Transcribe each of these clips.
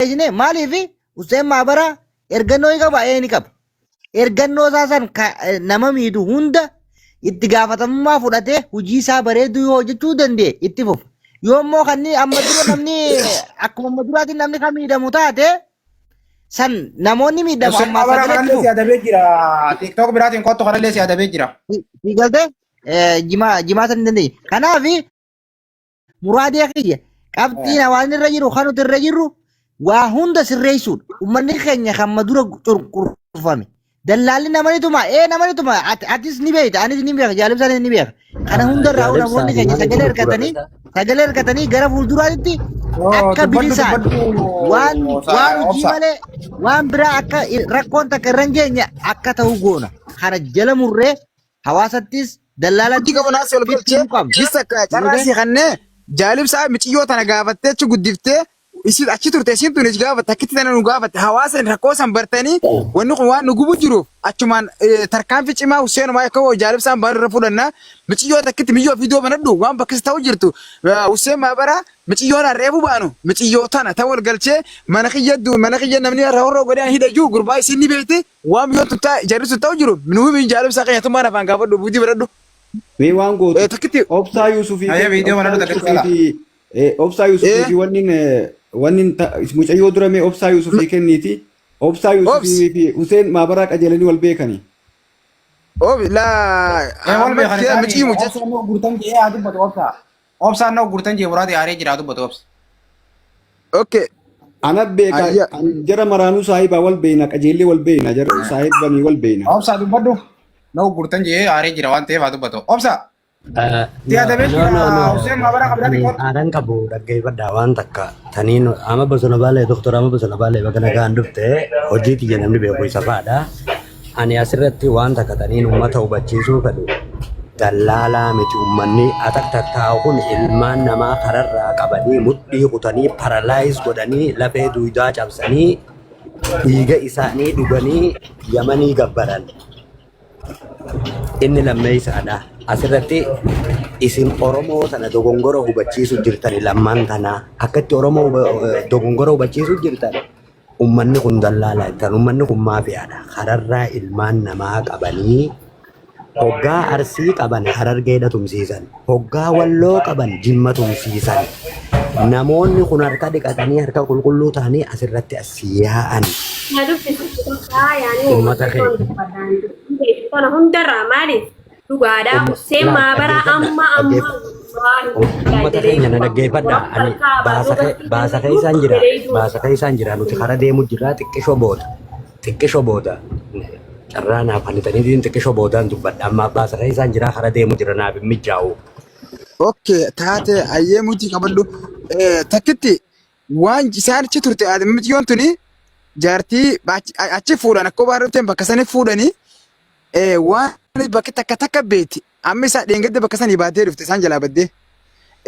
Barreessine maaliif Hussein Maabaraa ergannoo ni qaba ee ni qaba. Ergannoo isaa san nama miidhu hunda itti gaafatamummaa fudhatee hojii isaa bareedduu yoo hojjechuu danda'e itti fufa. Yoo immoo kan amma dura namni akkuma amma duraatiin namni kan miidhamu taate san namoonni miidhamu Hussein ammaa Maabaraa sagalee itti kanallee si fufa. adabee jira. TikTok biraatiin kottu kanallee si adabee jira. Si galtee jimaa jimaa san hin dandeenye. Kanaaf Muraadee kiyya qabxiin hawaasni irra jiru kan nuti irra jirru waa hunda sirreessuudha. Uummanni keenya kan ma dura cunqurfame. Dallaalli nama ni tuma ee nama ni tuma atis ni beekta anis ni beeka jaalibsaanis ni beeka. Kana hunda irraa namoonni keenya sagalee argatanii sagalee argatanii gara fuulduraatti akka bilisaan waan waan hojii malee waan biraa akka rakkoon takka irra hin geenye akka ta'u goona. Kana jala murree hawaasattis Hojii dallaalattis qabu naasii ol fitti galchee himuu qabna. gissa carraa Yoo sii kannee jaalibsaa miciyyoo tana gaafattee achi guddiftee isin achi turte isin tun is gaafatte akkitti tana nu gaafatte hawaasa rakkoo san bartanii wanni kun waan nu gubu jiruuf achumaan tarkaanfii cimaa Husseenumaa akka jaalibsaan baanu irra fudhanna miciyyoo takkitti miyyoo fiidoo banadhu waan bakkis ta'u jirtu Husseen Maabaraa miciyyoon harreefu baanu miciyyoo tana ta wal galchee mana kiyya mana kiyya namni har'a horroo godhee hidha jiru gurbaa isin ni beekti Waan biyyoon tun taa'e jarri sun ta'u jiru nu himi jaalibsaa keenya tummaan afaan gaafadhu buutii baradhu. Mee waan gootu Eh, takkitti obsaa Yuusufii Hayya kenni viidiyoo obsaa mana takkitti Yuusufii ala. fi obsaa Yuusufii fi wannin wannin mucayyoo dura mee obsaa Yuusufii kenniiti obsaa obs Yuusufii fi Huseen maabaraa qajeelanii wal beekani. ob laa Ee wal amma beekan kee isaanii micii mucaa obsaan na gurtan jee haa dubbatu obsaa. Obsaan na gurtan jee muraati aaree jira haa dubbatu obsi. okay Ana beeka ayya an jara maraanuu saahibaa wal beeyna qajeellee wal beeyna jara saahibanii wal beeyna. Obsaa dubbadhu. Na gurtan jee aaree jira waan ta'eef haa dubbatu. Obsaa. Si No, adabee no, jira no, no. Hussein Maabaraa Ani kabiraati kottu. aadan qabu dhaggeeffadhaa waan takka. Taniin ama bosona baalee doktor ama bosona baalee bakka nagaan dhufte hojii tiyya namni beeku isa fa'aadha. Ani asirratti waan takka taniin uummata hubachiisuu fedhu dallaalaa miti uummanni atattattaa'u kun ilmaan namaa kararraa qabanii mudhii kutanii paralaayiz godhanii lafee duudaa cabsanii dhiiga isaanii dhuganii yamanii gabbaran. Inni lammeessaadha. Asirratti isin Oromoo tana dogongora hubachiisu jirtani lammaan tanaa. Akkatti Oromoo dogongora hubachiisu jirtan. Ummanni kun dallaalaa jettan. Ummanni kun maafiyaadha. Kararraa ilmaan namaa qabanii hoggaa Arsii qaban Harargeedha tumsiisan. Hoggaa Walloo qaban Jimma tumsiisan. Namoonni kun harka dhiqatanii harka qulqulluu ta'anii asirratti as yaa'an. Na dubbisi tokko yaani Ummata uummata keenya. dubbadhaan kana hundarraa maaliif dhugaadhaa Umma Hussein laal maabaraa dhaggeeffadha amma amma dhaggeeffadha. waan Ummata keenya na dhaggeeffadha. Ani baasa baasa keessaan jira. Baasa keessaan jira. Nuti kara deemu jirra xiqqishoo booda. Xiqqishoo booda. Carraa naaf kennitanii xiqqishoo boodaan dubbadha. Amma baasa keessaan jira kara deemu jira naaf hin mijaa'u. okay taate ayyee mutii qabadhu Eh, takkitti waan isaan achi turte aadama miciyyoon tuni jaartii achi fuudhan akka waan dhufteen bakka sanii fuudhanii Eh, waan bakki takka takka beeti. Amma isaa dheengadda bakka sanii baatee dhufte isaan jalaa baddee.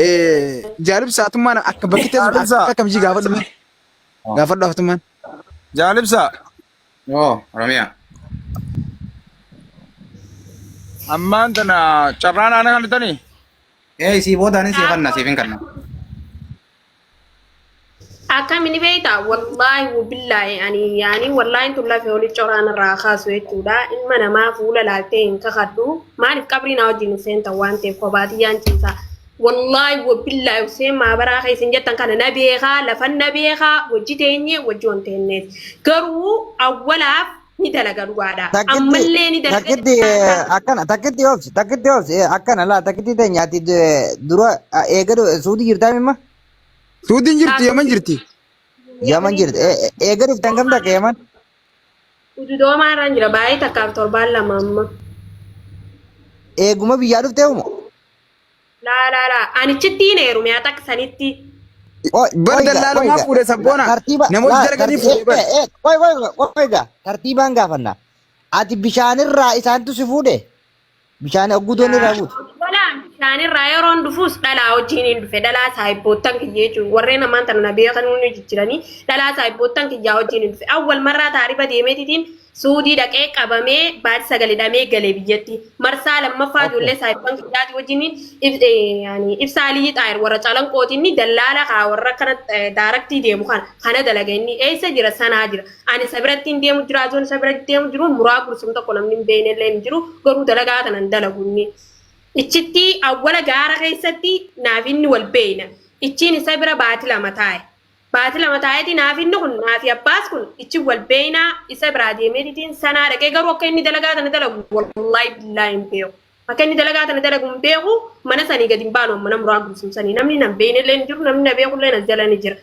Eh, jaalibsa atummaan akka bakki teessu Jaalibsa. akka kamjii gaafadhu mee. Gaafadhu atummaan. Jaalibsa. Oo Oromiyaa. Ammaan tana carraan aanaa kan bitanii? Ee isii boodaanis siif kanna siif hin kanna. Akkami ni beektaa wallaahi wabillaahi ani yaani wallaahi tun lafee oli coraan irraa kaasu jechuudha ilma namaa fuula laaltee hin kakadhu maaliif qabrii naa wajjin Hussein ta'u waan ta'eef kophaatiyyaan ciisa wallaahi wabillaahi Hussein maabaraa keessan jettan kana na beekaa lafan na beekaa wajji teenye wajji on teennees garuu awwalaaf ni dalaga dhugaadha Takkitti ammallee ni dalaga takkitti akkana takkitti obsi takkitti obsi akkana laa takkitti teenya ati dura eegadu suuti jirtaa mimma Suudiin jirti Yaman jirti. Yaman jirti eega dhuftan kam takka Yaman Ududoomaa irraan jira baay'ee takkaaf torbaan lama amma. eeguma biyyaa dhuftee umo Laa laa laa anichitti hin heerume haa takka sanitti. Bar Qoyga dallaalumaa qoyga fuudhe sabboona. tartiiba Namoota laa jara gadi fuudhe bar. qoy qoy qoyga tartiibaan gaafanna ati bishaanirraa isaantu si fuudhe bishaan hogguu doonii irraa buute. Walaa Isaanirraa yeroon dhufuus dhalaa wajjin hin dhufe. Dhalaa saahibboottan kiyya jechuudha. Warreen ammaan tana na beekan hundi jijjiiranii dhalaa saahibboottan kiyyaa wajjin hin dhufe. Awwal marraa taariba deemeetitiin Suudii dhaqee qabamee baatii sagal hidhamee gale biyyatti. Marsaa lammaffaa ijoollee saahibban kiyyaati wajjin ibsaa Aliyyi Xaayir warra Calanqooti inni dallaala kaa warra akkana daaraktii deemu kana kana dalaga inni eessa jira sanaa jira. Ani isa biratti hin deemu jira azoon isa biratti deemu jiru muraa gursum tokko namni hin beekne illee hin jiru garuu dalagaa kana hin dalagu inni. Ichitti awwala gaara keessatti naaf inni wal beeyna. Ichiin isa bira baati lama taa'e. Baati lama taa'eeti naaf inni kun naafi abbaas kun ichi wal beeynaa isa biraa deemeetitiin sanaa dhaqee garuu akka inni dalagaa tana dalagu wallaahi billaahi hin beeku. Akka inni dalagaa tana dalagu hin beeku mana sanii gadi hin baanu mana muraa gursum sanii namni nan beeyne illee hin jiru namni na beeku illee as jala ni jira.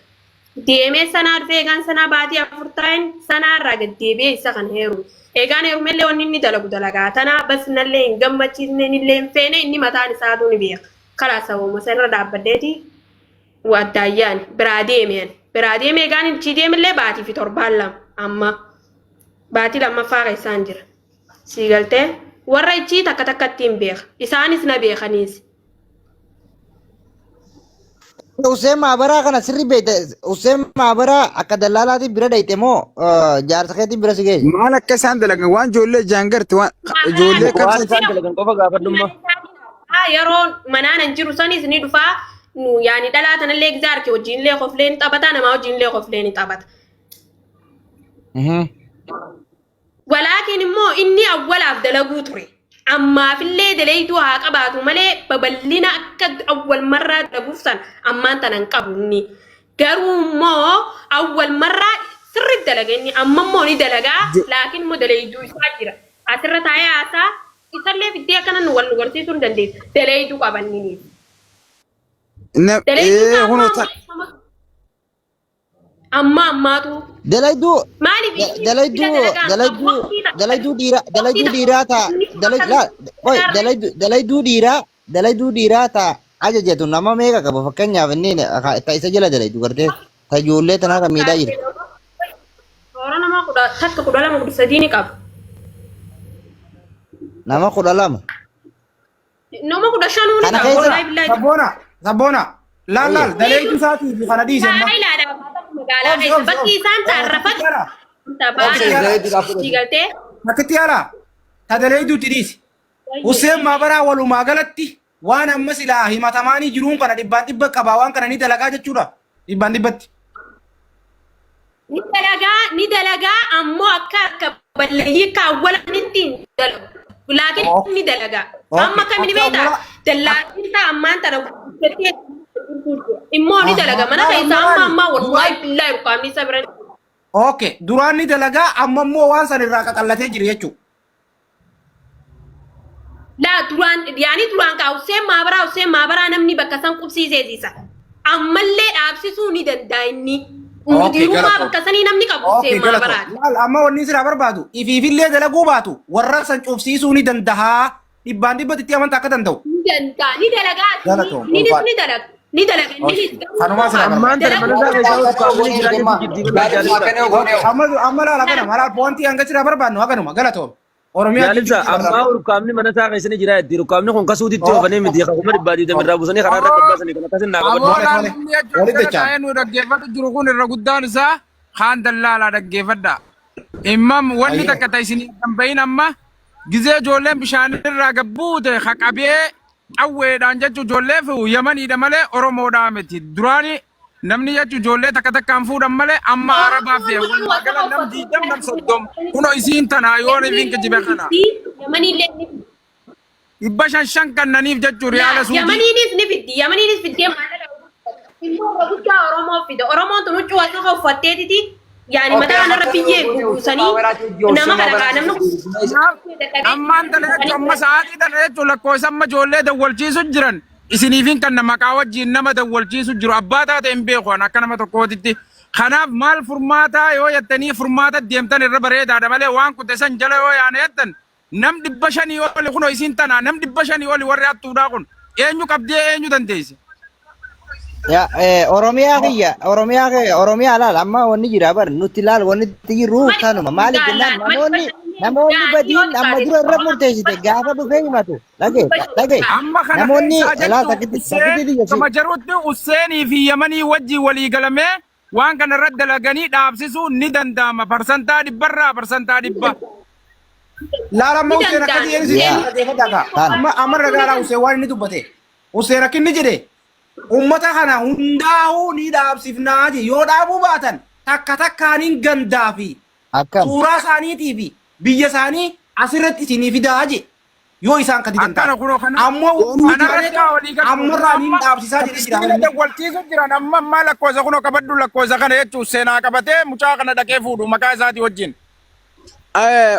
Deemee sanaa dhufee egaan sanaa baatii afur taa'een sanaa irraa gad deebi'ee isa kan heerume. Egaan heerumellee wanni inni dalagu dalagaa tanaa bas nallee hin gammachiisne nillee hin feene inni mataan isaatuu ni beeka. Karaa sababuma sanirra dhaabbadheeti waddaayyaan biraa deeme ani. Biraa deeme egaan ichi deemillee baatii fi torbaan lama amma baatii lammaffaa keessaan jira. Sii galtee warra ichii takka takkatti hin beeka. Isaanis na beekaniis. Hussein Maabaraa kana sirri beekta. Hussein Maabaraa akka dallaalaatiin bira dhayxe moo jaarsa keetiin bira si geesse? Maal akka isaan dalagan waan ijoollee ijaan garte waan ijoollee Waan qabsan isaan dalagan qofa gaafadhumma. Yeroo manaan hin jiru sanis ni dhufaa. Nu yaani dhalaa tanallee gizaa arke wajjinillee koflee ni taphata namaa wajjinillee koflee ni taphata. Walaakin immoo inni awwalaaf dalaguu ture. Ammaafillee dalayduu haa qabaatu malee babal'ina akka awwal marraa dalaguuf san ammaan tana hin qabu inni. Garuu immoo awwal marraa sirriitti dalaga inni amma immoo ni dalagaa laakiin immoo dalayduu isaa jira. Asirra taa'ee haasaa isallee fiddee akkana nu wal nu garsiisuu hin dandeessu. Dalayduu qaba inni. Dalayduu isaa kunoo ammaa Amma ammaatu Dalayduu maaliif inni dalayduu dalagaa hin qabu dalayduu waqtii takka dalayduu dhiiraa waqtii dalayduu takka dhiiraa taa inni dalay akka laa qoy dalagaa dalayduu dalayduu dhiiraa dalayduu dhiiraa taa ajajatu nama meeqa qaba fakkeenyaaf inni ta isa jala dalaydu gartee ta ijoollee tanaa kan miidhaa jirtu. Toora nama 11 12 13 ni qaba. Nama 12. Nama 15 ni Kana qaba. keessa Wallaahi billaahi. Sabboona, sabboona. Laal laal daleeydu isaatii fi kana dhiise amma. Saayilaadha magaalaa Obsi keessa. obsi Bakki obsi. isaan taarrafatu Takkitti yaala. tabaana. Daleeyduudhaaf fudhate. Sii galtee? Takkitti yaala. Ta daleeyduutti dhiisi. Hussein Maabaraa walumaa galatti waan amma silaa himatamaanii jiruun kana dhibbaan dhibba qabaa waan kana ni dalagaa jechuudha. Dhibbaan dhibbatti. Ni dalagaa ni dalagaa ammoo akka akka balleeyyii akka awwalanitti hin dalagu. Laakiin ni dalagaa. Amma akkamiin Akka beektaa? awwala Dallaatiin isaa ammaan tana guddatee immoo ni dalaga. Mana keessaa amma ammaa wallaahi billaahi rukaamni isa bira. Okay, duraan ni dalagaa amma immoo waan san irraa qaqallatee jira jechuudha. Laa duraan yaani duraan kaa Hussein Maabaraa Hussein Maabaraa namni bakka san qubsiiseesisa. Ammallee dhaabsisuu ni danda'a inni. Okay, Mudiirummaa galatoo. bakka sanii namni qabu Okay, Hussein galatoo. Maabaraati. Laal amma wanni silaa barbaadu ifiifillee dalaguu baatu warra san cufsiisuu ni dandahaa dhibbaan dhibbatti itti amantaa akka danda'u. Ni danda'a ni dalagaa Galatoo, ni ulfaadha. ni dalaga ni dalaga inni Kanumaa silaa barbaadu. Ammaan tana mana isaa keessaa urkaamni jira jechuun jiddiin jaalibsa. Amma amma laal haganuma laal pointii hanga silaa barbaadnu haganuma galatoom. Oromiyaa Jaalibsa ammaa urkaamni mana isaa keessa ni jira jetti. Urkaamni kun kasuutitti oofanii miti kuma dhibbaa digdami irraa buusanii karaa irra gabbaasanii kan akkasin naa qabadhu. Tole, Aboolaan tole. namni achi Walitti jala dachaan. taa'ee nu dhaggeeffatu jiru kun irra guddaan isaa kaan dallaalaa dhaggeeffadha. Immam wanni Ayyee. takka ta isin hin bahin amma gizee ijoolleen bishaan irraa gabbuute haqabee qawweedhaan jechuun ijoollee fi Yamaniidha malee Oromoodhaa miti. Duraani namni jechuun ijoollee takka takkaan fuudhan malee amma Arabaa fi walumaa gala nam 20 nam 30 kunoo isiin tanaa yoo rifiin kijibe kana. Yamaniillee ni 500 shan kannaniif jechuun riyaala suudii. Yamaniinis ni fiddi. Yamaniinis fiddee maallaqa immoo irra guddaa Oromoo fida. Oromoon tun huccuu asirra uffatteetiti yaani mataa kanarra biyyee buusanii nama kana kaa namni Ammaan tana jechuun amma sa'aatii tana jechuun lakkoofsa amma ijoollee dawwalchiisu jiran isiniifin kan maqaa wajjin nama dawwalchiisu jiru abbaa taate hin beeku an akka nama tokkootitti. Kanaaf maal furmaataa yoo jettanii furmaata deemtan irra bareedaadha malee waan kute san jala yoo yaane jettan nam 500 oli kunoo isiin tanaa nam 500 oli warri hattuudhaa kun eenyu qabdee eenyu dandeesse. Ya, Oromiyaa kiyya, Oromiyaa kiyya, Oromiyaa laal amma wanni jira bar nuti laal wanni itti jirru kanuma maaliif jennaan namoonni Namoonni badiin amma dura irra murteessite gaafa dhufee himatu. Dhagee dhagee. Amma kana Namoonni keessaa laa jechuun takkitti Hussein takkitti biyya gama jirutti Husseenii fi Yamanii wajjin walii galamee waan kana irratti dalaganii dhaabsisuun ni danda'ama. Parsantaa dhibbarraa parsantaa dhibba. Laala amma Ni Hussein akka danda'an. jedheen si Yaa. dhaggeeffadhaa kaa. Taana. Amma amma dhagaadhaa Hussein waan inni dubbate. Hussein akka inni jedhe ummata kana hundaa'uu ni dhaabsifnaa je yoo dhaabuu baatan takka takkaaniin gandaa fi Akkam. suuraa isaaniitii fi biyya isaanii asirratti isinii fidaa je yoo isaan ka didan Akkana taate. kunoo kana Ammoo kanarratti kaa walii galtu. ammarraa niin Amma dhaabsisaa jedhee jira. miskiina dawwalchiisu jiran amma ammaa lakkoofsa kunoo qabadhu lakkoofsa kana jechuun seenaa qabatee mucaa kana dhaqee fuudhu maqaa isaatii wajjin.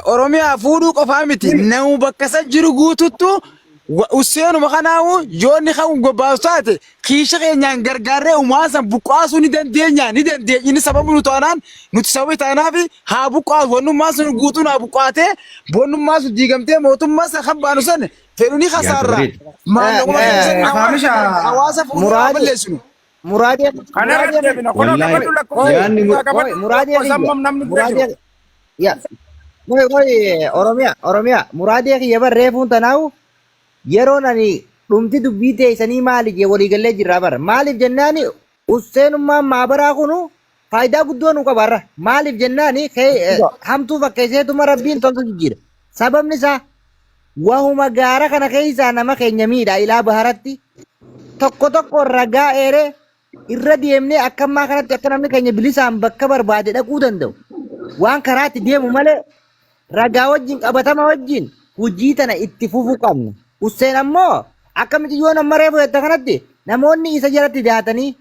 Oromiyaa fuudhuu qofaa miti. Namu bakka san jiru guututtu Husseenuma kanaahu yoo inni kan gobbaasu taate kiisha keenyaan gargaarree waan san buqqaasuu ni dandeenya ni dandeenya inni sababa nu taanaan nuti sababa taanaaf haa buqqaasu wannummaan sun guutuun haa buqqaatee wannummaan sun diigamtee mootummaa san kan baanu san fedhu ni kasaarra maallaquma keessa Afaamisha hawaasa fuudhuu haa Muraadi balleessinu. Muraadee Kanarratti muraadee deebina kunoo Wallaahi qabadhu lakkoofsa yaadni isaa qabadhu Oi, muraadee lakkoofsa kiyya. amma namni bira jiru. Muraadee ya. Oi, oi, Oromiyaa, Oromiyaa. Muraadee kiyya bar reefuun tanaawu yeroon ani dhumti dubbii teessanii maali jee waliigallee jirraa bara. Maaliif jennaani Husseenummaan maabaraa kunu faayidaa guddoo nu qaba har'a. Maaliif jennaani hamtuu fakkeesseetuma rabbiin toltu jijjiira. Sababni isaa wahuma gaara kana keessaa nama keenya miidha ilaa baharatti tokko tokko ragaa eeree irra deemnee akka ammaa kanatti akka namni keenya bilisaan bakka barbaade dhaquu danda'u. Waan karaatti deemu malee ragaa wajjin qabatama wajjin hojii tana itti fufuu qabna. Husseen ammoo akka miciyyoon amma reefu jette kanatti namoonni isa jalatti daatanii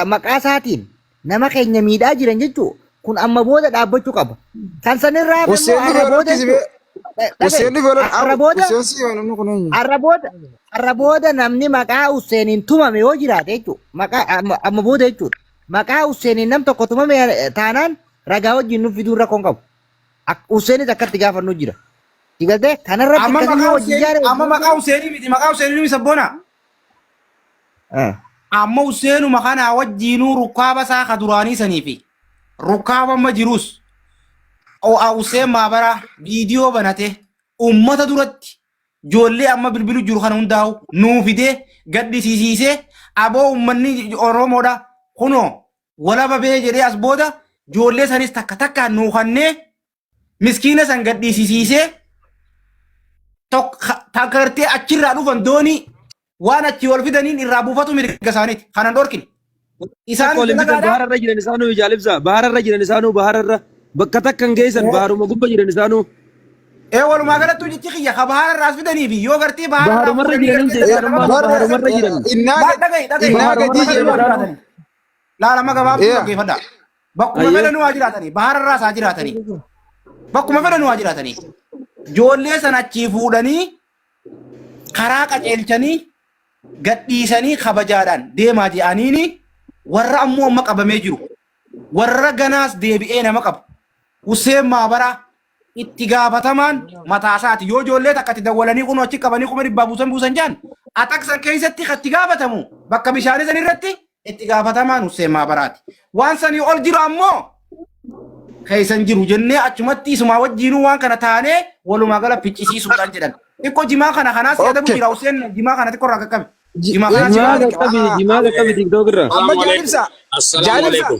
maqaa isaatiin nama keenya miidhaa jiran jechuun kun amma booda dhaabbachuu qaba. Kan sanirraa hafe immoo Husseen har'a booda Dhufe jechuudha. Husseen Dhufe Har'a booda Husseen si namni kun eenyu? har'a booda har'a booda namni maqaa Husseeniin tumame yoo jiraate jechuudha. Maqaa amma booda jechuudha. Maqaa Husseeniin nam tokko tumame taanaan ragaa wajjin nuuf fiduun rakkoo hin qabu. Husseenis akkatti gaafannu jira. Digaltee kanarratti Amma akkasii maqaa yoo wajjin Hussein ijaare. amma maqaa Hussein miti maqaa Hussein ni sabboona. Amma Husseenuma kana wajjiinuu rukkaaba isaa ka duraanii sanii fi rukkaaba amma jirus Husseen Maabaraa viidiyoo banate ummata duratti ijoollee amma bilbilu jiru kana hundaa'u nuu fidee gadhisiisiisee aboo ummanni Oromoodha kunoo walaba bee jedhee as booda ijoollee sanis takka takkaan nuu kannee miskiina san gadhiisisiisee takka gartee achirraa dhufan doonii waan achii ol fidaniin irraa buufatu mirga isaaniiti. Kanan dhorkine. Isaan Waliin bitan dalagaadha. bahararra jiran isaanuu ijaalibsa. Bahararra jiran isaanuu bahararra. Bakka takka hin geessan baharuma gubba jiran isaanuu. Ee walumaa galattuu jechi kiyya ka bahararraa as fidanii fi yoo gartee bahararraa Baharumarra fuudhanii jiran gartee hin dalagaa isaanummaa baharumarra jiran. Innaa Laal dhaga'i dhaga'i. innaa Baharuma gadii irra jedhu. jiran. Laal amma gabaabtuu Yaa. dhaggeeffadha. Bakkuma Ayyee. fedhanuu haa jiraatanii bahararraas haa jiraatanii. Bakkuma fedhanuu haa jiraatanii. Ijoollee sana achii fuudhanii karaa qajeelchanii gadhiisanii kabajaadhaan deemaa je'aniini warra ammoo amma qabamee jiru. Warra ganaas deebi'ee nama qabu. Hussein Maabaraa itti gaafatamaan mataa isaati. Yoo ijoollee takka itti dawwalanii kun achi qabanii 400,000 buusan buusan jaan ataksan keessatti kan itti gaafatamu bakka bishaanii san irratti itti gaafatamaan Hussein Maabaraati. Waan sanii ol jiru ammoo keessan jiru jennee achumatti isumaa wajjiinuu waan kana taanee walumaa gala ficcisiisuudhaan jedhan. Xiqqoo jimaa kana kanaas yaadamu Okay. jira Hussein jimaa kana xiqqoo irraa qaqqabe. Jimaa kanaas Jimaa yaadamu. qaqqabi jimaa qaqqabi tiktok irra. Amma jaalibsa Assalamu jaalibsa alaikum.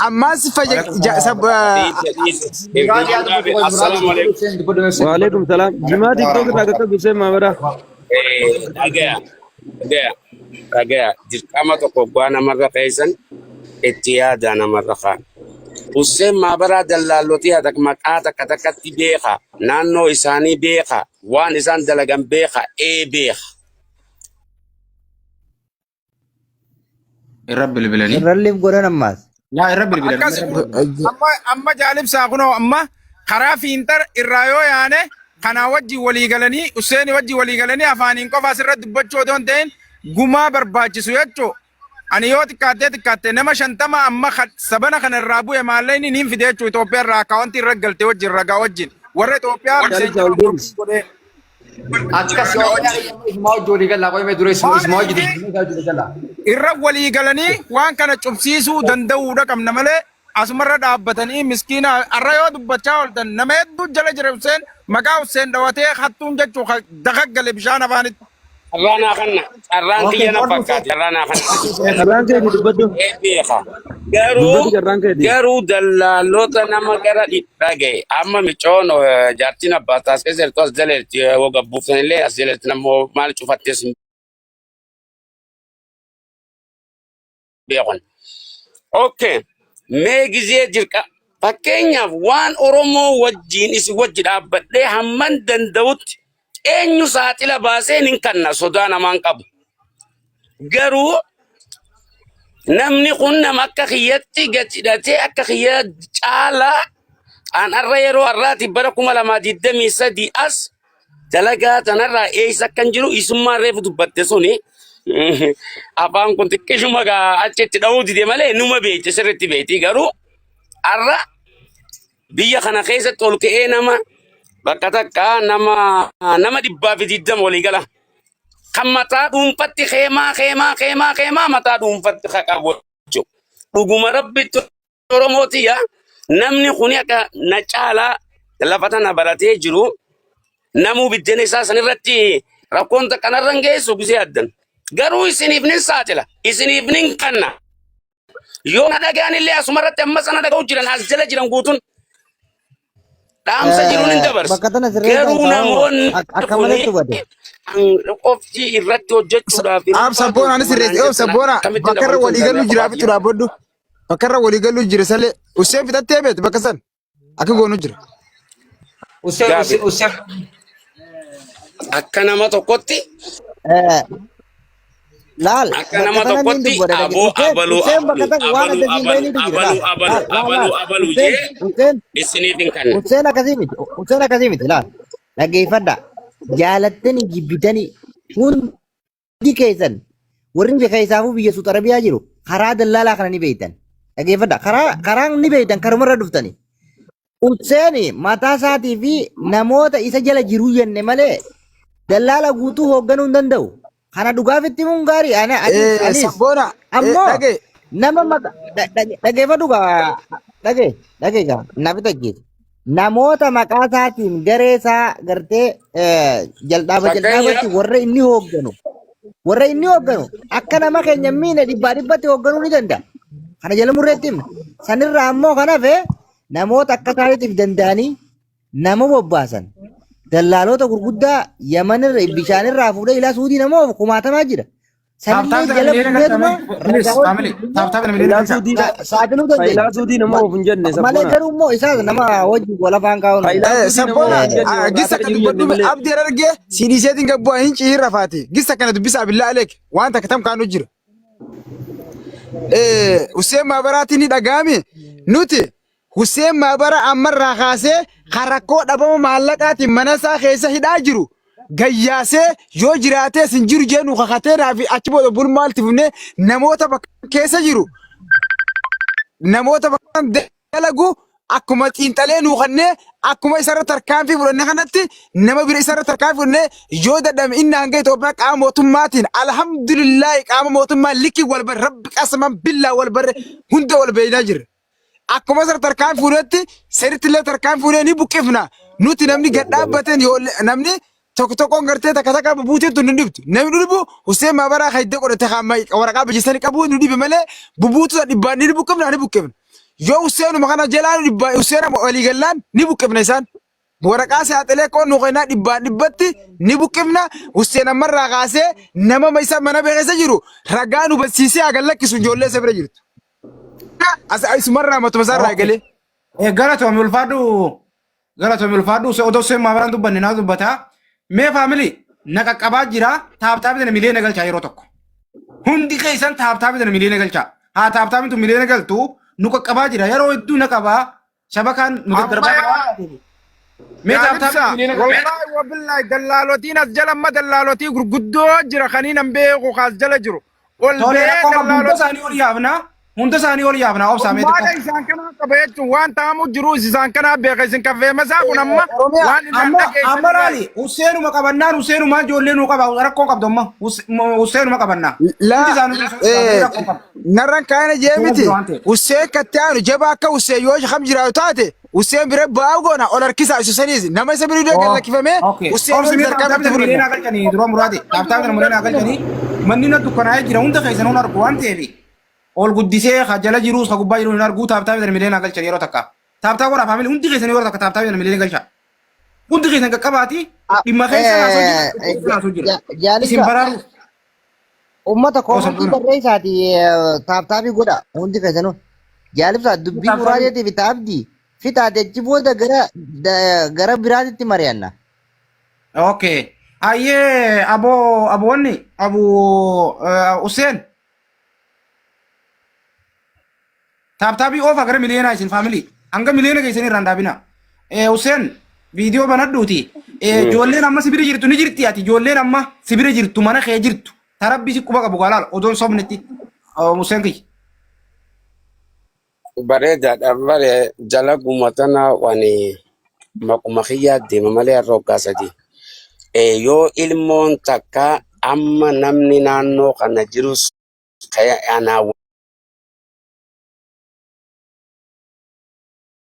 ammaas fayya sab Assalamu alaikum. Waalaikum salaam. Jimaa tiktok irraa qaqqabi Hussein Maabaraa. Dhagaya, dhagaya, dhagaya. Dirqama tokko oggaa namarra keessan itti yaadaa namarra kaan. Hussein Maabaraa dallaallotii hatak maqaa takka takkatti beeka. Naannoo isaanii beeka. Waan isaan dalagan beeka. Ee beeka. Irra bilbilanii. Irralliif godhan ammaas. Yaa irra bilbilanii. Akkas amma amma jaalibsaa kunoo amma karaa fiintar irraa yoo yaane kanaa wajjin walii galanii Husseenii wajjin walii galanii afaaniin qofa asirratti dubbachuu otoo hin ta'in gumaa barbaachisu jechuu ani yoo xiqqaattee xiqqaatte nama 50 amma sabana kana irraa bu'e maallaqni niin fide jechuu Itoophiyaa irraa akkaawwantii irra galte wajjin ragaa wajjin warra Itoophiyaa Jaalibsaa ol deebisi. godhee Akkas isuma hojii walii galaa qoyimee dura isuma hojii walii galaa. Irra walii galanii waan kana cubsiisuu danda'uudha qabna malee asumarra dhaabbatanii miskiina har'a yoo dubbachaa ooltan nama hedduu jala jira Hussein maqaa Hussein dhawatee hattuun jechuu dagaggale bishaan afaanitti. Carraa naa kanna. Carraan Okay, kiyya na qoodnu fakkaate. Carraa naa kanna. Carraan keeti dubbadhu. Ee beeka. Garuu Dubbadhu carraan keeti. garuu dallaalota nama gara dhaga'e amma micoon jaartiin abbaa taas keessa jirtu as jala jirti yoo gabbuuftanillee as jala jirti namoo maal cufattees hin beekun. Okay. Mee gizee jirqa fakkeenyaaf waan Oromoo wajjiin isin wajji dhaabbadhee hamman danda'utti eenyu saaxila baasee nin kanna sodaa namaan qabu. Garuu namni kun nama akka kiyyatti gad hidhatee akka kiyya caalaa an har'a yeroo har'aati bara 2023 as dalagaa tanarraa eessa akkan jiru isummaan reefu dubbatte suni afaan kun xiqqishuma gaa achitti dha'uu dide malee numa beekti sirriitti beekti garuu har'a biyya kana keessatti ol ka'ee nama bakka takka nama nama 120 walii gala kan mataa dhuunfatti keemaa keemaa keemaa keemaa mataa dhuunfatti ka qabu jechuudha. Dhuguma rabbitti Oromootiyya namni kuni akka na caalaa lafa tana baratee jiru namuu biddeen isaa sanirratti rakkoon takka narra hin geessu gisee addan. Garuu isiniif nin saaxila isiniif nin kanna. Yoo na dhagaan illee asumarratti amma sana dhaga'u jiran as jala jiran guutuun dhaamsa jiruun hin dabarsa. Bakka tana sirreessaa Garuu sababa namoonni akka kuni malee hubate. qofti irratti hojjechuudhaaf Aab sabboona anis sirreessi. Oob sabboona akkamitti bakka irra dabaltuu walii galuu hin jira fitu dhaabbadhu. Bakka irra walii galuu jira salee. Useen fixattee beektu bakka san. Akka goonu jira. Useen Gaafi. Useen Useen Akka nama tokkotti Laal akka bakka nama tana niin tokkotti dubbata dhage. aboo Useen abaluu Useen bakka abaluu tana waan abaluu adda siin abaluu bahiniitu jira. abaluu Laal abaluu laal laal abaluu laal. abaluu Useen jee Useen isiniif hin kanne. Useen akkasii miti. Useen akkasii miti laal. Dhaggeeffadha. Jaalattanii jibbitanii hundi keessan warri biyya keessaafuu biyya Suud Arabiyaa jiru karaa dallaalaa kana ni beektan. Dhaggeeffadha. Karaa karaan ni beektan karumarra dhuftani. Useen mataa isaatii fi namoota isa jala jiru jenne malee dallaala guutuu hoogganuu hin danda'u. Kana dhugaaf itti himuun gaarii. Ana anis anis Sabboona ammoo dhage nama maqa dhaggeeffadhu gaa dhage dhage gaa naaf tajjeetu. Namoota maqaa isaatiin garee isaa gartee jalqaba Fakkeenyaaf jalqabatti warra inni hoogganu warra inni hoogganu akka nama keenya hin miine dhibbaa dhibbatti hoogganuu ni danda'a. Kana jala murreetti himna. Sanirraa ammoo kan hafe namoota akka isaaniitiif danda'anii nama bobbaasan dallaalota gurguddaa Yamanirra bishaanirraa fuudhee ilaa Suudii nama oofu kumaatamaa jira. Taaptaap Sanillee sana jala miliyoona buuneetuma galchaa please ragaa family wajjin taaptaap sana miliyoona Ilaa galchaa. suudii saaxiluu dandeenya. faayilaa suudii nama oofu hin jenne Malee sabboona. garuu immoo isaas nama wajjin wal afaan kaa'uun Faayilaa suudii nama Sabboona oofu hin jenne warra gissa akka akka jiru jenne dubbadhu malee. abdii argee siidhiiseetiin gabbu'aa hin ciirra faati. Gissa kana dubbisaa billaa aleek waan takka tam kaanu jira. Hussein Maabaraatiin ni dhaga'ame nuti Hussein Maabara ammarraa kaasee kan rakkoo dhabama maallaqaatiin mana isaa keessa hidhaa jiru gayyaasee yoo jiraatees hin jiru jee nu kakatee naafi achi booda bulmaalti fufnee namoota bakka keessa jiru namoota bakka dalagu akkuma xiinxalee nuu kannee akkuma isarra tarkaanfii fudhanne kanatti nama bira isarra tarkaanfii fudhanne yoo dadhame inni hanga Itoophiyaa qaama mootummaatiin alhamdulillaahi qaama mootummaa likki wal barre rabbi qasaman billaa wal barre hunda wal beeynaa jirra. Akkuma isarra tarkaanfii fudhannetti sirriitti illee tarkaanfii fudhannee ni buqqifna. Nuti namni gad dhaabbateen yoo namni tokko tokkoon gartee takka takka bubuutiin tun nu dhibtu. Namni nu dhibu Hussein Maabaraa kan hidda godhate kan waraqaa biyyisanii qabu nu dhibe malee bubuutu san dhibbaan ni buqqifna ni buqqifna. Yoo Husseenuma kana jalaa nu dhibbaa Husseen walii gallaan ni buqqifna isaan. Waraqaa saaxilee qoon nu kennaa dhibbaan dhibbatti ni buqqifna. Husseen ammarraa kaasee nama isa mana keessa jiru ragaa nu barsiisee hagan lakkisu ijoollee isa bira jirtu. As isumarraa matuma isaarraa eegalee. Galatoomi ulfaadhu galatoomi ulfaadhu odoo Hussein Maabaraan dubbanne naa dubbataa. Mee faamilii na qaqqabaa jira taaptaabii tana miliyoona galchaa yeroo tokko. Hundi keessan taaptaabii tana miliyoona galchaa. Haa taaptaabiin tun miliyoona galtu nu qaqqabaa jira yeroo hedduu na qabaa shabakaan nu Amma daddarbaa jira waan taateef. Mee yaa taaptaabii ibsa tun miliyoona galchaa. wallahi wabillahi dallaalotiin as jala amma dallaalotii gurguddoo jira kaniin an beeku kaas jala jiru ol Tolee bee rakkoo qabdu hunda dallaalotii isaanii ol yaafna. Hunda isaanii ol yaafna obsaa mee Furmaata xiqqoo. isaan kanaa qaba jechuun waan ta'amu jiru isaan kanaa beeka isin kaffeema isaa kun amma Oromiyaa waan irraan Amma dhageessan amma laali Husseenuma qabannaan Husseenumaan ijoollee nuu qaba rakkoo qabdu amma Husseenuma qabannaa. Hundi laa isaanii eh, rakkoo qabu. narran kaana jee Osuma miti jira waan ta'eef. Husseen katti aanu jabaa akka Husseen yoo kam jiraatu taate Husseen bira ba'aa goona ol harkisaa isa saniis nama isa bira gad lakkifamee Okay. Husseen Obsi ol mee tarkaanfii taaptaapii fudhanna. mulee naa galchanii dura muraati. Taaptaapii mulee naa galchanii manni na dukkanaa'ee jira hunda keessan hun argu waan ta'eef ol guddisee ka jala jirus ka gubbaa jiru hin argu taaptaapii mulee naa galchanii yeroo takka. Taaptaa godhaa faamilii hundi keessan yeroo takka taaptaapii mulee galcha. Hundi keessan qaqqabaati dhimma keessa haasoo jira. Keessa haasoo jira. Isin Jaalisa baraaruuf. ummata Osoo koomantii dura. barreessaati taaptaabii godha hundi keessanuu. Jaalibsa dubbii Taaptaabii. muraadeetii fi taabdii fixaate achi booda gara gara biraatitti mari'anna. Okay. Ayyee abo abo wanni abu Hussein. Taaptaabii oofa gara miliyoonaa isin faamilii. Hanga miliyoona keessanii irraan dhaabina. Hussein viidiyoo banadhuuti. Ijoolleen amma sibira jirtu ni jirti ati ijoolleen amma sibira jirtu mana kee jirtu. Tarabbii si quba qabu gaalaal odoon sobnetti. Hussein kiyya. Bareedaadha bare jala gumatana wani maquma kiyyaa deema malee har'a waggaa sadii. Yoo ilmoon takka amma namni naannoo kana jirus ka'ee anaa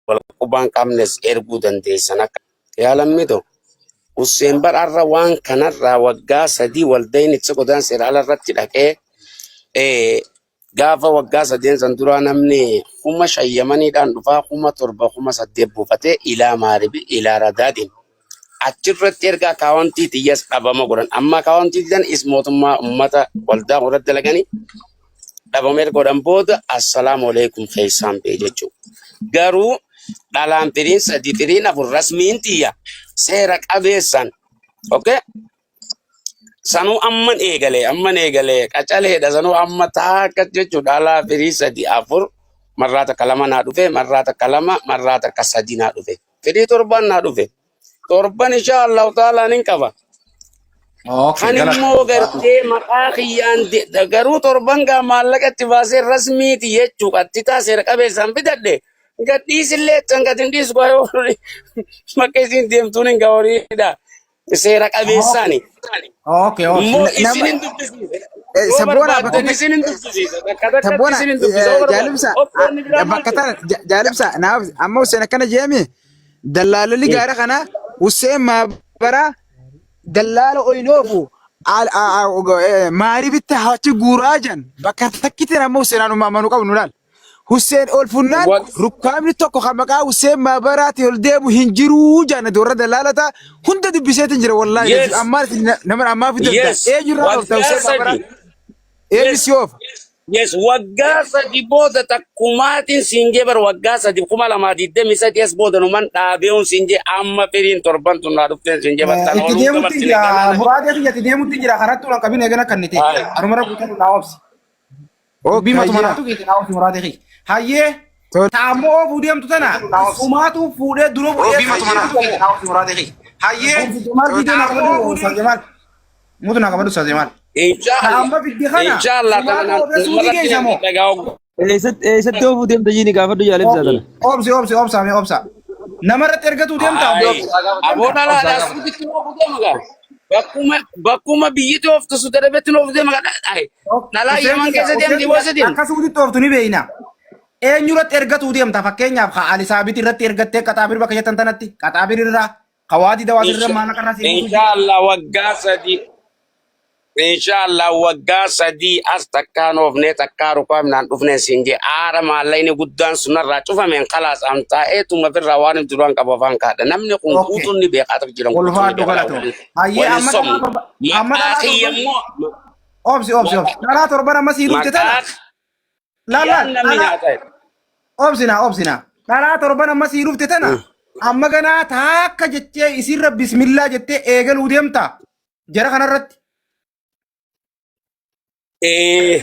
wal qubaan qabnes erguu dandeessan akka yaalammitu Hussein bar har'a waan kanarraa waggaa sadii waldeen itti godaan seera ala irratti dhaqee gaafa waggaa sadeen san duraa namni 5,000 yamaniidhaan dhufaa 7,000 8,000 buufatee ilaa maaribi ilaa radaadin achirratti erga akaawwantii tiyyas dhabama godhan amma akaawwantii tiyyan is mootummaa ummata waldaa irratti dalaganii dhabama erga godhan booda assalaamu alaikum keessaan bee jechuudha. Garuu dhalaan firiin sadii firiin afur rasmiin tiyya seera qabeessan okay? Sanuu amman eegale amman eegale qacaleedha sanuu amma taakka jechuudha dhalaa firii sadii afur marraa takka lama naa dhufe marraa takka lama marraa takka sadii naa dhufe firii torban naa dhufe torban insha Allahu ta'ala nin qaba. Okay, Kan galata. immoo gartee maqaa kiyyaan garuu torban gaa maallaqa itti baasee rasmiiti jechuu qattitaa seera qabeessaan bitadhe gadhiisillee tan gad hin dhiisu gaa yoo bakka isiin deemtuun hin horiidha seera qabeessaani. Okay, okay. Immoo Nama isin hin dubbisiisa. Yoo sabboona bakka barbaaddan isin hin dubbisiisa. Takka takkatti sabboona isin hin dubbisa yoo barbaaddan. jaalibsa Obboonni biraa maal bakka jedhu? tana jaalibsa naaf amma Hussein akkana jeemi dallaalolli gaara kana Hussein maabara dallaala oinoofu maaribitti achi guuraa jan bakka takkitti amma Hussein anuma amanuu qabnu laal. Hussein ol funnaan rukkaamni tokko kan maqaa Hussein maabaraati ol deemu hin jiruu jaan warra dallaalata hunda dubbiseetiin jira wallaahi. Ammaa nama ammaa fiduu danda'a. Eenyurraa oofta Waggaa Hussein maabaraa? sadii. Eenyu Yes. si oofa? Yes, waggaa sadi booda takkumaatiin siin jee bar waggaa sadi 2023 as booda numan dhaabeeun siin jee amma firiin torban tun naa dhufteen siin jee battaan Itti ooluu deemutti dabarsine jira. galaana. Muraadee kiyya itti deemutti jira. Karatti ulan qabin eegana kannite. Hayi. Arumara guutuu naa obsi. Dubbii matuma Hayyee. naatu keeti naa obsi muraadee kiyya. Hayyee. Tole. Taammoo oofuu deemtu tana. Sumaatu fuudhee dura bu'ee. Dubbii matuma naatu keeti naa obsi muraadee kiyya. Hayyee. Jamaal viidiyoo naa qabadhu Ustaz Jamaal. Mutu naa qabadhu Ustaz Jamaal. Inshaallah. Taamma fiddi kana. Inshaallah Sumaatu tana oofee suuqii namarratti geessa moo? dhagaa Eessatti eessatti oofuu deemta jiini gaafadhu jaalibsaa tana. Obsi obsi obsa mee obsa. Namarratti ergatuu deemta. Ayi. Aboo dhalaadhaa suuqitti oofuu deema gaa. Bakkuma bakkuma biyyatti ooftu su darbetti oofuu deema gaa. Ayi. Dhalaa Yaman keessa deemti boosa deemti. Akka suuqitti ooftu ni beeyna. Eenyurratti ergatuu deemta fakkeenyaaf ka Alisaabit irratti ergattee qaxaabir bakka jettan tanatti qaxaabir irraa ka waadii dawaas irra maallaqa irraa sii buusu jira. Inshaallah waggaa sadii Inshaallah waggaa sadii as takkaan oofnee takkaa rukaamnaan dhufneen siin jee aara maallaqni guddaan sunarraa cufameen kalaas am taa'eetuma firraa waan hin duraan qabu afaan kaadha namni kun Okay. guutuun ni beekaa ta'u jiran guutuun ni Ulfaadhu beekaa galatoo. waliin Hayyee waliin amma somnu dhalaa torba amma maqaa dhalaa kiyya torban immoo obsi obsi obsi dhalaa torban amma sii dhufte tana maqaa laal laal kiyyaan namni dhalaa nyaata obsina obsina dhalaa torban amma sii dhufte tana amma ganaa taakka jettee isirra bismillaa jettee eegaluu deemta jara kanarratti. Ee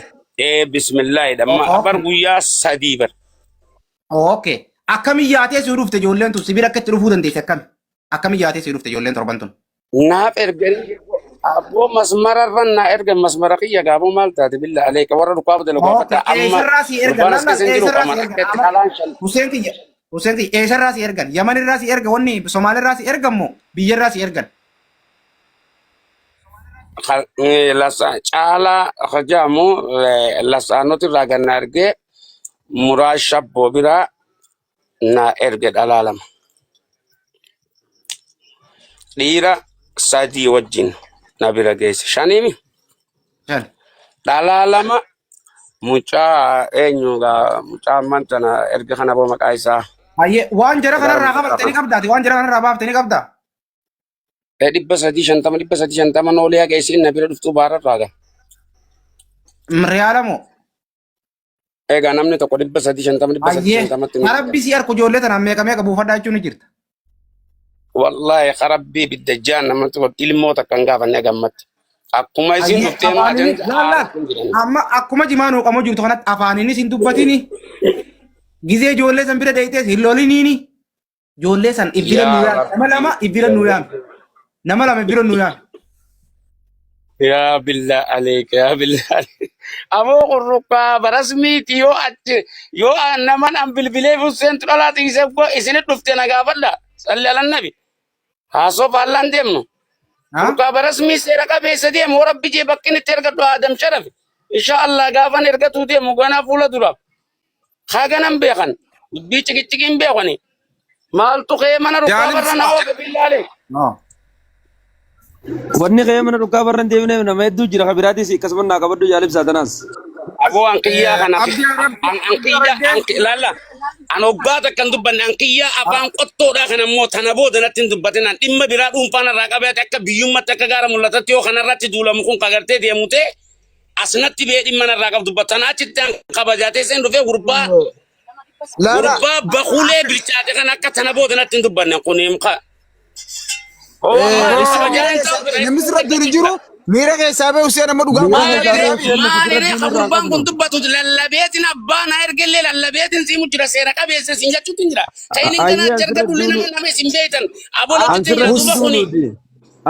ee bismillaahi dhamma bar Okay. guyyaa sadii bar Okay. Akkami yaatee sii dhufte ijoolleen tun sibira akka itti dhufuu dandeesse akkami? Akkami yaatee sii dhufte ijoolleen torban tun? Naaf erganii Abboo masmara irra naa erga masmara kiyya gaaboo maal taate billa aleeka warra dhukaa badala Okay, gaafata amma eessarraa si ergan? gurbaan as Laala, keessa hin jiru eessarraa si qaama ergan? akkatti Amma dhalaan shan Hussein kiyya, Hussein kiyya, eessarraa si ergan? Yaman irraa si erga, wanni Somaalirraa si ergan moo biyyarraa si ergan? Caalaa hojaamu lasaanoti irraa ganna ergee muraa shabboo biraa naa erge dhalaa lama. Dhiira sadii wajjin na bira geesse. Shaniimi Shan. dhalaa lama mucaa eenyugaa mucaa ammaan tana erga kana boo maqaa isaa Hayyee waan jara kanarraa kafalte ni qabdaati, waan jara kanarraa baafte ni qabdaa? 350 350 noolee haga isiin na bira dhuftuu baararraa gaa. Riyaala moo? Egaa namni tokko 350 dhibba sadii Hayyee shantamatti ni karabbi si arku ijoollee tanaan meeqa meeqa buufadhaa jechuun ni jirta. Wallahi karabbii bidda jaan namatti tolu ilmoo takka hin gaafanne gammatti. Akkuma isiin Hayyee dhuftee nu afaaniin ajanda laal laal haala jiran. amma akkuma jimaa nuu qamoo jirtu kanatti afaaniinis hin dubbatini. Gizee ijoollee san bira deeyitees hin loliniini. Ijoollee san ibbira nuu Yaa yaami. Nama Rabbi. lama ibbira nuu yaami. Nama lama ibbira nuu yaami. Yaa billah aleeka yaa billah aleeka. Aboo qurruqqaa barasmiiti yoo achi yoo naman an bilbilee fusseentu dhalaa tiisee isinit dhufte na gaafadha. Salli alan nabi. Haasoo faallaan deemnu. Ha? Qurruqqaa barasmii seera qabeessa deemu yoo rabbi jee bakki inni itti ergadhu Aadam Sharafi. Insha Allah gaafan ergatuu deemu ganaa fuula dura. Haa ganan beekan. Dubbii ciqiciqiin beekani. Maaltu kee mana rukkaa barra na Jaalimsa. oofe billaalee. No. Wanni kee mana dhugaa barra hin deemneef nama hedduu jira kabiraatis akkasuma naa qabadhu jaalibsaa tanaas. Aboo an kiyyaa kana Abdii Arab an an kiyyaa an laalla an hoggaa takka hin dubbanne an kiyyaa afaan qottoodhaa kana immoo tana booda natti hin dubbatin an dhimma biraa dhuunfaan irraa qabeete akka biyyummatti akka gaara mul'atatti yoo kanarratti duulamu kun kagartee deemu ta'e as natti bee dhimma narraa qabdu tana achitti an kabajaatee seen dhufee gurbaa Laala gurbaa bakuulee bilchaate kan akka tana booda natti hin dubbanne kun himka. Hussein Kabajaa miira hin keessaa ta'u namni sirra duun hin jiru miira keessaa ba'e Hussein amma dhugaa Miira baafne keessaa ba'e jira. Hussein nuti sirra Maaliree duun ka irraa gurbaan kun qabnu. dubbatu lallabeetin abbaa na ergellee lallabeetin siimu jira seera qabeessa siin jechuutti hin jira. Ka inni Ayyee ganaa an jarga sirra dulli duunu nama nama isin beektan an abolotti sirra jira duuba duunu kuni nuti.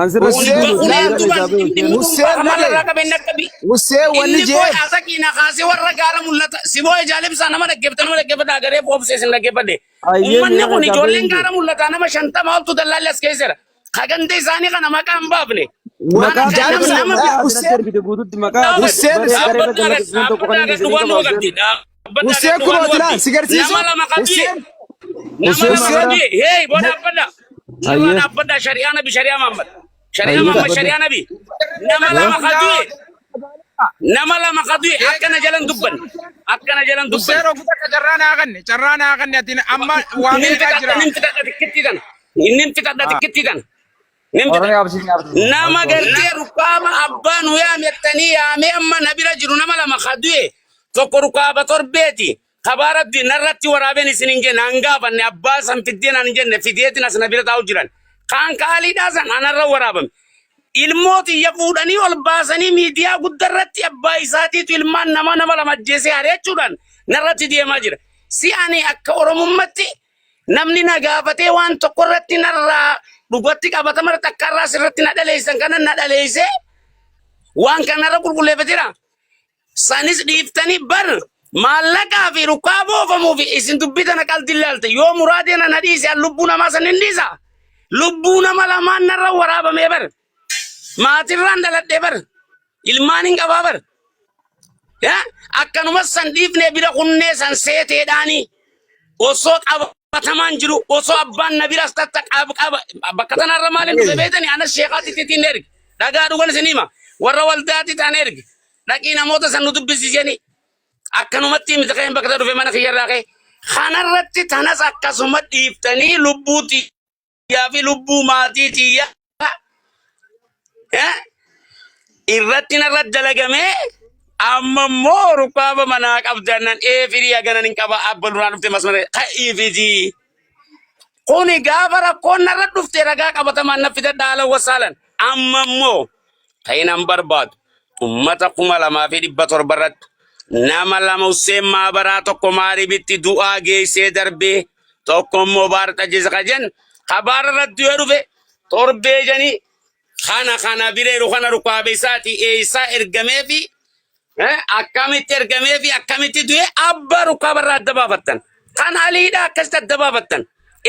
An sirra kuni Hussein duunu nuti bakulee miira laal duuba keessaa ba'e inni Hussein. Hussein dhuunfaa dhagaye malarraa qabeenya akka bi Hussein wanni inni booy jeef asakii na kaasee warra gaara mul'ata si booy jaalibsaa nama dhaggeeffata nama dhaggeeffata agaree foobsee isin dhaggeeffadhe. Ayyee Uummanni miira kun keessaa ba'e ijoolleen hin jiru. gaara mul'ataa nama 50 oltu dallaalli as keesseera. Kagante isaanii kana maqaa hin baafne. Wa- Waan Maqaa akka nama nama Jaalibsa nama maqaa ati natti Hussein ergite guututti maqaa ati Hussein baree garee irra gallatti tokko kan inni isinii dhugaan qaba nuu Hussein. qabdi. Dhaabbaddaa Hussein dhugaan kun nuu otilaan qabdi. si garsiisu Nama lama qabdi. Hussein Nama Hussein lama Hussein qabdi. Hey boo dhaabbadha. Nama Ayyee dhaabbadha shari'aa nabi shari'aa Muhammad. Shari'aa ayyee Muhammad dhaabbadha. shari'aa nabi. Nama lama qabdi. Nama lama qabdi akkana jalan dubban. Akkana jalan dubban. Hussein ogu takka carraa naa kanne carraa naa kanne ati amma waa Nin meeqaa fixadha jira. nin fixadha tikkitti tana. Nin fixadha tikkitti tana. Nin fixadha. Oromiyaa absiisni absiisni. Nama gartee rukkaama abbaa nu yaamettanii yaamee amma na bira jiru nama lama kadu'e tokko rukkaaba torbeeti kabaaratti narratti waraabeen isin hin jenne an gaafanne abbaa san fiddee naan hin jenne fideetin as na bira taa'u jiran kaan kaaliidhaa san anarra waraabame ilmoo tiyya fuudhanii ol baasanii miidiyaa guddarratti abbaa isaatiitu ilmaan nama nama lama ajjeesee hareechuudhaan narratti deemaa jira si ani akka oromummatti Namni na gaafatee waan tokko irratti narraa dhugatti qabatama irratti akka irraa sirratti na dhaleessan kana na dhaleessee waan kanarra qulqulleeffateera. Sanis dhiiftanii bar maallaqaa fi rukkaa boofamuu fi isin dubbii tana qalbii ilaalte yoo muraadee na dhiise an lubbuu namaa san hin dhiisa. Lubbuu nama lamaan narra waraabamee bar. Maatirraan dhaladhee bar. Ilmaan hin qabaa bar. Yaa akkanumas san dhiifnee bira kunnee san seeteedhaanii osoo qabatamaan jiru osoo abbaan na biras tatta qab qaba bakka tanarra maaliin dhufe beektani anas sheekaatti ittiin erge dhagaa dhugan isin hima warra waldaatti ta'an erge dhaqii namoota san nu dubbisiisanii akkanumatti miti ka'een bakka tana dhufe mana kiyyarraa ka'e kanarratti tanas akkasuma dhiiftanii lubbuu tiyyaa fi lubbuu maatii tiyyaa irratti narra dalagamee amma immoo rukkaaba manaa qabdan nan ee firii haganan hin qaba abba duraan dhufte masmara ka'ii fidii. Kuni gaafa rakkoon narra dhufte ragaa qabatamaan na fidadha haala wasaalan amma immoo kan an barbaadu ummata 2700 irratti nama lama Hussein Maabaraa tokko maaribitti du'aa geessee darbee tokko immoo baara xajjeessa kajen kabaara irratti yoo dhufe torbee janii Kana kana bireeru kana rukaabe isaati eessaa ergameefi akkamitti ergameefi akkamitti du'e abbaa rukaaba irraa adda baafattan. Kan aliidha akkasitti adda baafattan.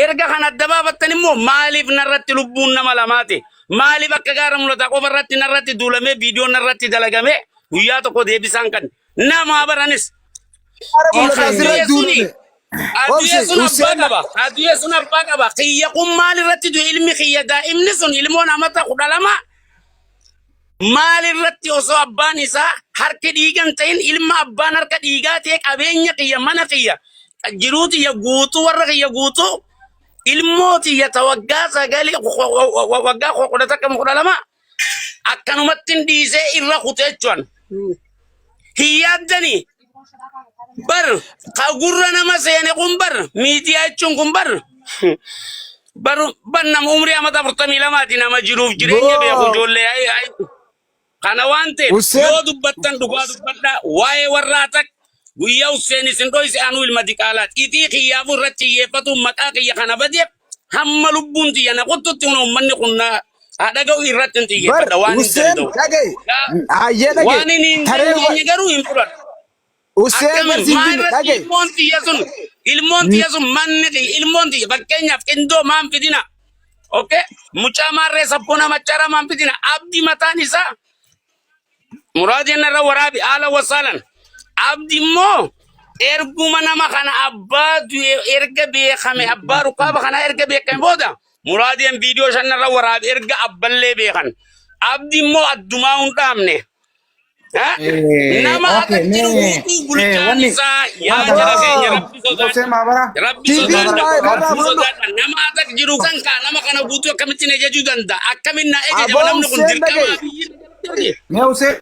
Erga kan adda baafattan immoo maaliif narratti lubbuun nama lamaati? Maaliif akka gaara mul'ataa qofa irratti narratti duulamee viidiyoon narratti dalagamee guyyaa tokko deebisaan kan namaa baranis. Gaara mul'ataa sirra Adu'ee suni duulame. adu'ee Obsi sun abbaa Hussein qaba. Adu'ee sun abbaa qaba. Kiyya kun maal irratti du'e ilmi kiyya daa'imni sun ilmoon amata 12 maal irratti osoo abbaan isaa harki dhiigan ta'in ilma abbaan harka dhiigaa ta'e qabeenya kiyya mana kiyya jiruu tiyya guutuu warra kiyya guutuu ilmoo tiyya ta waggaa sagalii waggaa 11 12 akkanumatti hin dhiisee irra kutee jechuun hin yaaddanii bar ka gurra nama seene kun bar miidiyaa jechuun kun bar bar bar nama umrii amata 42ti nama jiruuf jireenya beeku boo ijoollee ay ay kana waan ta'eef Hussein yoo dubbattan dhugaa dubbadhaa waa'ee warraa tak guyyaa Hussein isin dhoyse anuu ilma diqaalaati itii kiyyaafuu irratti xiyyeeffatu maqaa kiyya kana badeef hamma lubbuun tiyya na qottutti kun uummanni kun na haa dhaga'u irratti hin bar xiyyeeffadha waan hin Hussein danda'u. dhagaye hayyee dhagaye Waan inni hin taree dandeenye garuu hin fudhadhu. Hussein bar Akkamiin siin maa dinne irratti dhagaye ilmoon tiyya sun ilmoon tiyya sun manni kiyya ilmoon tiyya fakkeenyaaf qindoo maan fidina. Okay? Mucaa maarree sabboona macharaa maan fidina. Abdi mataan isaa Muraadin irra waraabi haala wasaalan. Abdi immoo erguma nama kana abbaa du'e erga beekame abbaa rukaaba kana erga beekame booda muraadin viidiyoo shan irra waraabi erga abballee beekan. Abdi immoo addumaa hin dhaabne. Nama Okay, akka jiru mee guutuu bulchaan wanni isaa yaa jara keenya rabbi Hussein sodaadha. Maabara Rabbi TV sodaadha. irraa narraa Rabbi fudhadhu sodaadha. Nama akka jiru kan kaa nama kana guutuu akkamittiin ejejuu danda'a? Akkamiin na ejejama aboo namni kun Hussein dirqama dhagaye biyyi. mee Hussein